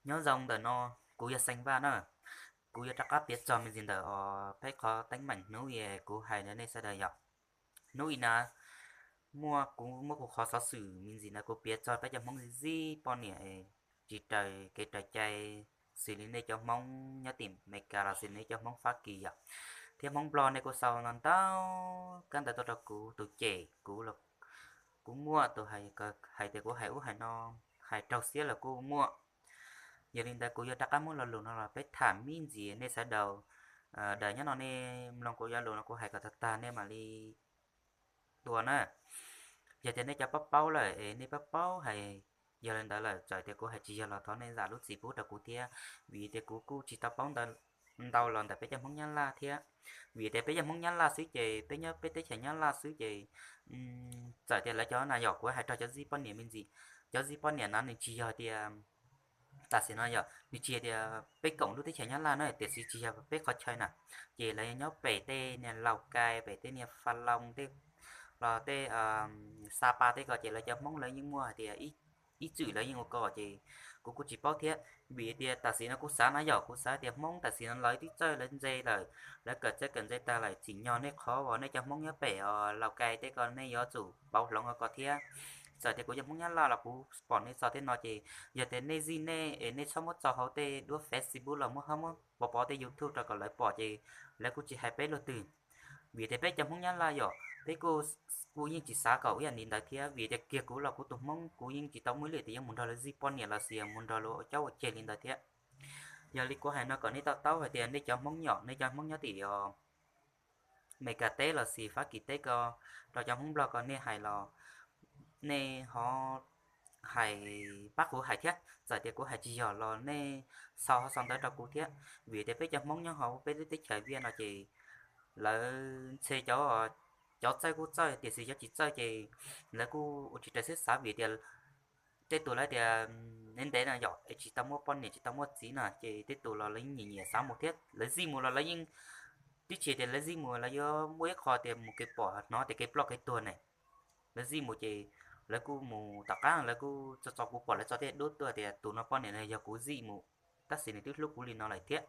Nyob zoo ntawm no, kuv yog Xeeb Vaj na. Kuv yuav rov qab piav txog me ntsis ntawm os peb qhov teeb meem hnub i kuv hais rau nej sawv daws yom. Hnub i na, muaj kuv muab kuv qhov xov xwm me ntsis ntawd kuv piav txog peb cov Hmoob zib poj niam tsis raws kev raws cai, xws li nej cov Hmoob nyob tim Amelikas los xws li nej cov Hmoob Fab Kis yom, thiab Hmoob Nplog nej kuj sau no ntau kab ntawv tuaj rau kuv tus cem kuv, kuv muaj tus hais tias kuv hais ub hais no, hais raug xiab los kuj muaj. Yog li ntawd kuv yuav rov qab muab lo lus no los peb tham me ntsis nej sawv daws, daws nyob no nej mloog kuv lo lus no kuv hais kom tag tag nej mam li tua na. Yog tias nej cov paub paub lawm es nej paub paub hais, yog li ntawd lawm txawm tias kuv hais tsis yog los thov nej zam lub txim pub rau kuv thiab, vim tias kuv kuj tsis tau paub ntau los ntawm peb cov Hmoob Nyab Laj thiab. Vim tias peb cov Hmoob Nyab Laj xwb ces peb nyob peb teb chaws Nyab Laj xwb ces txawm tias lawv cov na yom, kuv hais rau cov zib poj niam me ntsis, cov zib poj niam no nws tsis yog tias tam sim no yom, nws tsis yog tias peb koom lub teb chaws Nyab Laj na, tiam sis tsis yog peb qhov chaw na, ces lawv nyob pem tej niag Laus Kais, pem tej niag Fa Loos, tej los tej Xa Pas tej ko ces lawv cov Hmoob lawv yeej muaj hais tias ib txwm lawv yeej ua ko ces kuv kuj tsis paub thiab. Vim tias tam sim no kuv xav na yom, kuv xav tias Hmoob tam sim no lawv twb txawj lawv ntse lawm, lawv kawm txawj kawm ntse tag lawm, tsim nyog nej qhov uas nej cov Hmoob nyob pem os Laus Kais tej ko nej yuav tsum pauv hloov ko thiab. Txawm tias kuv yog Hmoob Nyab Laj los kuv pom nej txog tej no ces yog tias nej zij nej es nej txhob muab tso hauv tej duab Facebook los muab ho muab pov pov tej YouTube rau kom lawv pom ces lawv kuj tsis hais peb luaj twg. Vim tias peb cov Hmoob Nyab Laj yom, peb kuj, kuj yeej tsis xav kom ib yam li ntawd thiab, vim tias kiag kuv los kuv tus Hmoob kuv yeej tsis tau muaj ib lwm tias yuav mus nrog lawv zij poj niam los sis mus nrog lawv ua caub ua ceg li ntawd thiab. Yog li kuv hais no kom nej tau taub hais tias nej cov Hmoob yom, nej cov Hmoob nyob tim Amelikas teb los sis Fab Kis teb ko, rau cov Hmoob Nplog ko nej hais los nej ho hais pab kuv hais thiab. Txawm tias kuv hais tsis yog los nej sau ho sau ntawv rau kuv thiab, vim tias peb cov Hmoob nyob hauv peb lub teb chaws Viaj no ces lawv ntshe cov, cov txawj kuj txawj tiam sis cov tsis txawj ces lawv kuj ua tsis raws siab xav vim tias tej tus lawv tias ntev ntev no yom es tsis tau muaj poj niam tsis tau muaj txiv no ces tej tus los lawv yeej nyiam nyiam xav mus thiab, lawv zij mus los lawv yeej, twb tsis tias lawv zij mus lawv yuav muaj ib qho tias mus kev pom hnov tias kev ploj kev tuag ne. Lawv zij mus ces lawv kuj mus tom qab lawv kuj tso tso kuv pom lawv tso tej duab tuaj tias tus no poj niam no yog kuv zij mus, tab sis nws twb hlub kuv li no lawm thiab.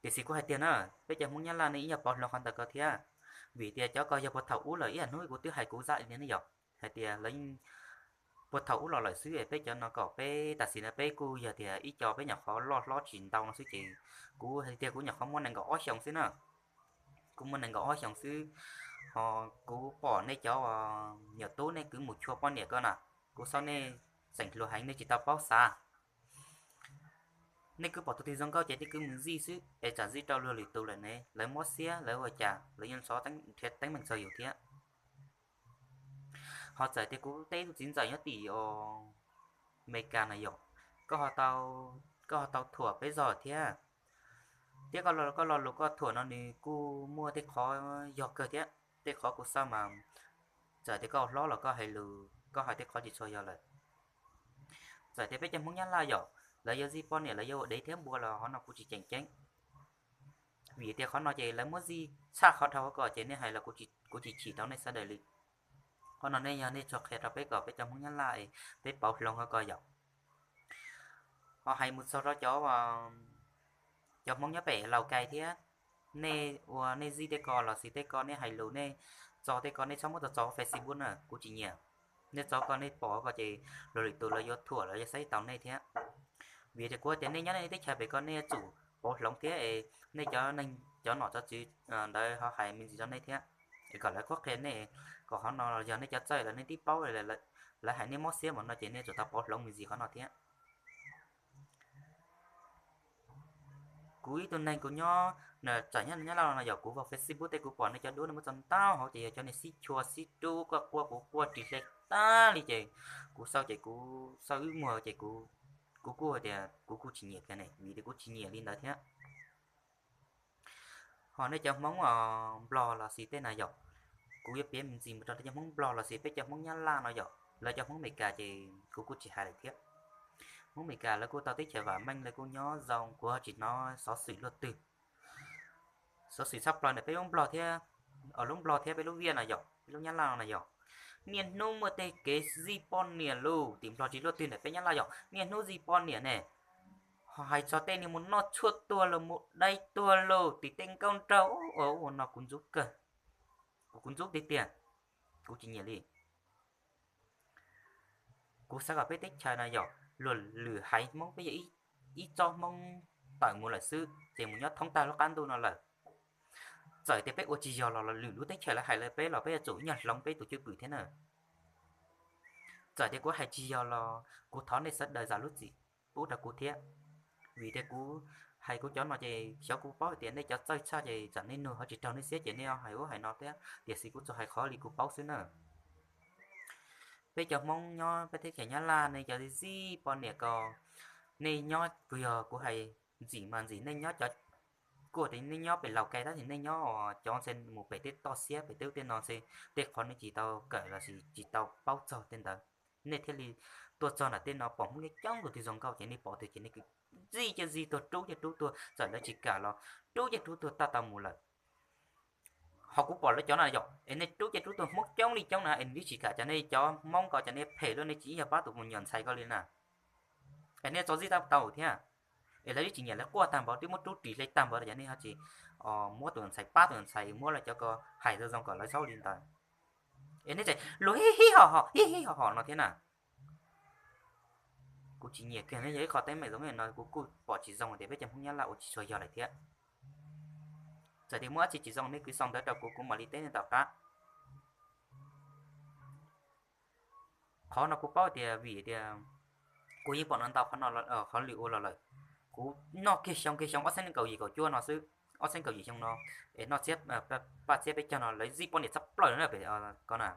Tiam sis kuv hais tias na, peb cov Hmoob Nyab Laj ne ib nyuag pauv hloov qhov ntawd ko thiab, vim tias cov ko yog puag thaum ub lawm, ib yam hnub kuv twb hais kuv zaj li ne yom, hais tias lawv puag thaum ub los lawm xwb es peb cov no kom peb tam sim no peb kuj yog tias ib co peb nyuam qhuav loj hlob tsis ntau no xwb ces kuv hais tias kuv nyuam qhuav muaj nees nkaum ob xyoos xwb na. Kuv muaj nees nkaum ob xyoos xwb, ho kuv pom nej cov nyuam tub nej kwv mus chua poj niam ko na, kuv xav nej tseem hluas heev nej tsis tau paub xav. Nej kwv pom tus twg zoo nkauj ces nej kwv mus zij xwb es tsam zij rau luag lwm tus lawm ne lawv mob siab lawv ua cas lawv yeej xov nrhiav teeb meem txog yus thiab. Ho txawm tias kuv teb tus txiv ntxawm nyob tim Amelikas na yom, koj ho tau thuam peb zog thiab. Thiab koj lo lus koj thuam no nws kuj muaj tej qhov yog kawg thiab, tej qhov kuv xav mas txawm tias koj hlob los koj hais lus koj hais tej qhov tsis tshua yog lawm. Txawm tias peb cov Hmoob Nyab Laj yom, lawv yuav zij poj niam lawv yuav ua dev thiab npua los qhov no kuv tsis tseem ceeb. Vim tias qhov no ces lawv muab zij tshaj qhov dhau ko ces nej hais los kuv tsis chim rau nej sawv daws li. Qhov no nej yog nej tso qhia rau peb kom peb cov Hmoob Nyab Laj peb pauv hloov qhov ko yom. Ho hais mus txog rau cov, cov Hmoob nyob pem Laus Kais thiab, nej ua nej zij tej ko los sis tej ko nej hais lus nej tso tej ko nej txhob muab tso tso Facebook na kuv tsis nyiam. Nej tso ko nej pom ko ces luag lwm tus lawv yuav thuam lawv yuav saib tau nej thiab. Vim tias kuv tias nej nyob nej teb chaws pem ko nej yuav tsum pauv hloov thiab es nej cov neeg cov nom cov tswv ntawd ho hais me ntsis rau nej thiab, es kom lawv qhuab qhia nej, kom qhov no yog nej cov txawj lawm nej twb paub, lawv hais nej mob siab mus no ces nej tsum tau pauv hloov me ntsis qhov no thiab. Kuv ib tug neeg kuv nyob txawm nyob Nyab Laj no yog kuv vau Facebook tej kuv pom nej cov duab nej muab tso ntau hauv ces yog cov niag sib chua sib rub koj quaj kuv quaj ris hle tag li ces kuv xav ces kuv xav wb muag ces kuv kuj tias kuv kuj tsis nyiam kiag ne vim tias kuv tsis nyiam li ntawd thiab. Ho nej cov Hmoob Nplog los sis tej na yom, kuv yuav piav me ntsis mus rau cov Hmoob Nplog los sis peb cov Hmoob Nyab Laj no yom, lawv cov Hmoob Amelikas ces kuv kuj tsis hais lawm thiab. Hmoob Amelikas lawv kuj tau teb chaws vam meej lawv kuj nyob zoo kuv ho tsis hnov xov xwm luaj twg. Xov xwm tshaj plaws ntawm peb lub Nplog thiab, lub Nplog thiab peb lub Viaj no yom peb lub Nyab Laj no na yom, Niaj hnub muaj tej kev zij poj niam lauj, tim Nplog tsis luaj twg ntawm peb Nyab Laj yom, niaj hnub zij poj niam ne. Ho hais txog tej niag mus noj tshuaj tuag los mus dai tuag lauj, tim tej nkauj nraug ua no kuv ntxub kawg, kuv kuv ntxub tiag tiag, kuv tsis nyiam li. Kuv xav kom peb teb chaws no yog luag lwm haiv Hmoob, peb yog ib tsob Hmoob tawm mus lawm xwb ces mus nyob thoob tag lub qab ntuj no lawm. Txawm tias peb ua tsis yog los lwm lub teb chaws lawv hais lawv peb los peb yuav tsum ib nyuag hloov peb tus cwj pwm thiab na. Txawm tias kuv hais tsis yog los kuv thov nej sawv daws zam lub txim pub rau kuv thiab. Vim tias kuv hais kuv cov no ces xyov kuv paub hais tias nej cov txawj tshaj ces tsam nej nug ho tsis raug nej siab ces nej hais ub hais no thiab, tiam sis kuv tsuas hais qhov li kuv paub xwb na. Peb cov Hmoob nyob peb teb chaws Nyab Laj nej cov zij poj niam ko, nej nyob kuv yog kuv hais ntxim mas ntxim nej nyob cov, kuj tias nej nyob pem Laus Kais tab sis nej nyob cov ntshe mus pem tej toj siab pem tej ub tej no ntshe tej qhov nej tsis tau kawm los sis tsis tau paub txog tej ntawd, nej thiaj li tuaj txog nram tej no pom Hmoob coob coob tus twg zoo nkauj ces nej pom twg ces nej kwv zij cia zij tuag, rub cia rub tuag, txawm lawv tsis kam los rub cia rub tuag tag tau mus lawm. Ho kuv pom lawv cov no yom es nej rub cia rub tuag Hmoob coob li coob na es nej tsis kam, cov nej cov Hmoob ko cov nej phem lawm, nej tsis ib yog pab tus me nyuam ntxhais ko li na. Es nej tso zij tau tau thiab, es lawv twb tsis nyiam lawv quaj tag npaum twb muab rub ris hle tag npaum los cov nej ho tsis muab tus ntxhais, pab tus ntxhais muab lawv cov ko hais zoo zoo kom lawv txhob li ntawd. Es nej tseem luag hib hib ho ho hib hib ho ho no thiab na. Kuv tsis nyiam kiag, yog ib qho teeb meem zoo li no kuv kuj pom tsis zoo tias peb cov Hmoob Nyab Laj ua tsis tshua yog lawm thiab. Txawm tias muaj dab tsi tsis zoo nej kwv xa ntawv rau kuv, kuv mam li teb nej tom qab. Qhov no kuv paub tias vim tias kuv yeej pom no ntau qhov no, qhov lwm ua los lawm. Kuv noj kiag xyoo kiag xyoo ob txhiab nees nkaum yim kaum cuaj no xwb, ob txhiab nees nkaum yim xyoo no, es noj txhiab, paj txhiab peb caug no lawv zij poj niam txhaj plaws na pem ko na.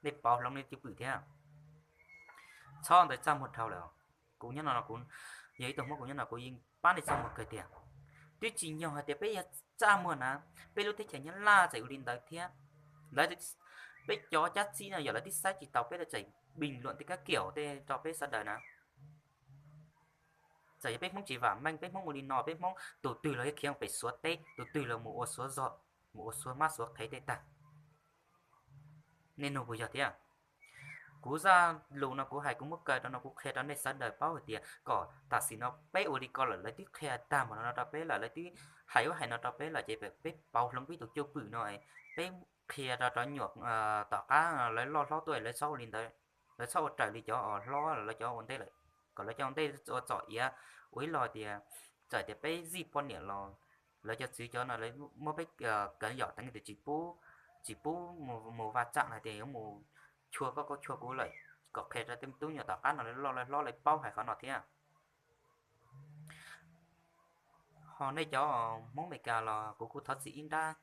Nej pauv hloov nej cwj pwm thiab. Txhob ntawd txaj muag dhau lawm. Kuv nyob no kuv yog ib tug Hmoob, kuv nyob no kuv yeej pab nej txaj muag kawg tiag. Twb tsis nyog hais tias peb yog txaj muag na, peb lub teb chaws Nyab Laj txawm ua li ntawd thiab. Lawv, peb cov cab txib no yog lawv twb saib tsis taus peb, lawv txawm bình luận tej kab kiam tej rau peb sawv daws na. Txawm yog peb Hmoob tsis vam meej, peb Hmoob ua li no, peb Hmoob tus twg los yog khiav pem Suav teb, tus twg los mus ua Suav zog, mus ua Suav mab Suav qhev tej tag. Nej nug puas yog thiab? Kuv zaj lus no kuv hais kuv muab kaw rau no kuv qhia rau nej sawv daws paub hais tias kom tam sim no peb ua li ko lawm, lawv twb qhia tag npaum no rau peb lawm, lawv twb hais ub hais no rau peb lawm ces peb pauv hloov peb tus cwj pwm no, peb qhia rau cov me nyuam tom qab lawv loj hlob tuaj lawv txhob ua li ntawd, lawv txhob ua raws li cov hlob lawv cov ua ntej lawm, kom lawv cov ua ntej ua txom iav. Ua ib lo tias txawm tias peb zij poj niam los lawv cov txwv cov no lawv muab peb kaw yom teev tias tsis pub, tsis pub mus vaj tsam hais tias yuav mus chua koj koj chua kuv lawm, kom qhia rau tej tub nyuam tom qab no lawv loj lawv hlob lawv paub hais qhov no thiab. Ho nej cov Hmoob Amelikas los kuv kuj thov txim ib nrab,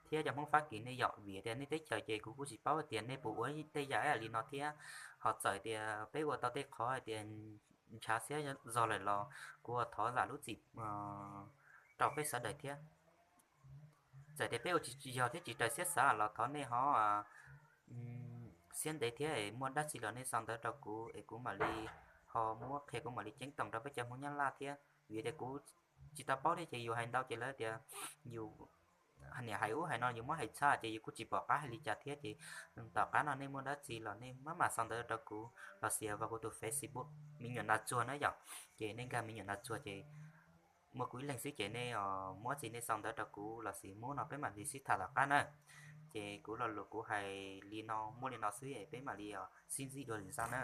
thiab cov Hmoob Fab Kis nej yom, vim tias nej teb chaws ces kuv kuj tsis paub tias nej puas ua tej yam li no thiab. Ho txawm tias peb ua tau tej qhov hais tias ntshav siab zog lawm los kuv thov zam lub txim rau peb sawv daws thiab. Txawm tias peb ua tsis yog thiab tsis raws siab xav los thov nej ho siab ntev thiab, muaj dab tsi los nej xa ntawv rau kuv es kuv mam li ho muab qhia, kuv mam li ceeb toom rau peb cov Hmoob Nyab Laj thiab. Vim tias kuv tsis tau paub thiab ces yus hais ntau ces lawv tias yus niam hais ub hais no yus muab hais txhaj ces yus kuj tsis pom qab hais li cas thiab ces tom qab no nej muaj dab tsi los nej maj mam xa ntawv rau kuv los sis vam kuv tus Facebook Me Nyuam Nas Tsuag na yom. Ces nej nkag Me Nyuam Nas Tsuag ces muaj kuv ib leeg xwb ces nej muab txi nej xa ntawv rau kuv los sis muab no peb mam li sib tham tom qab na. Ces kuv lo lus kuv hais li no muaj li no xwb es peb mam li sib ntsib dua lwm zaj na.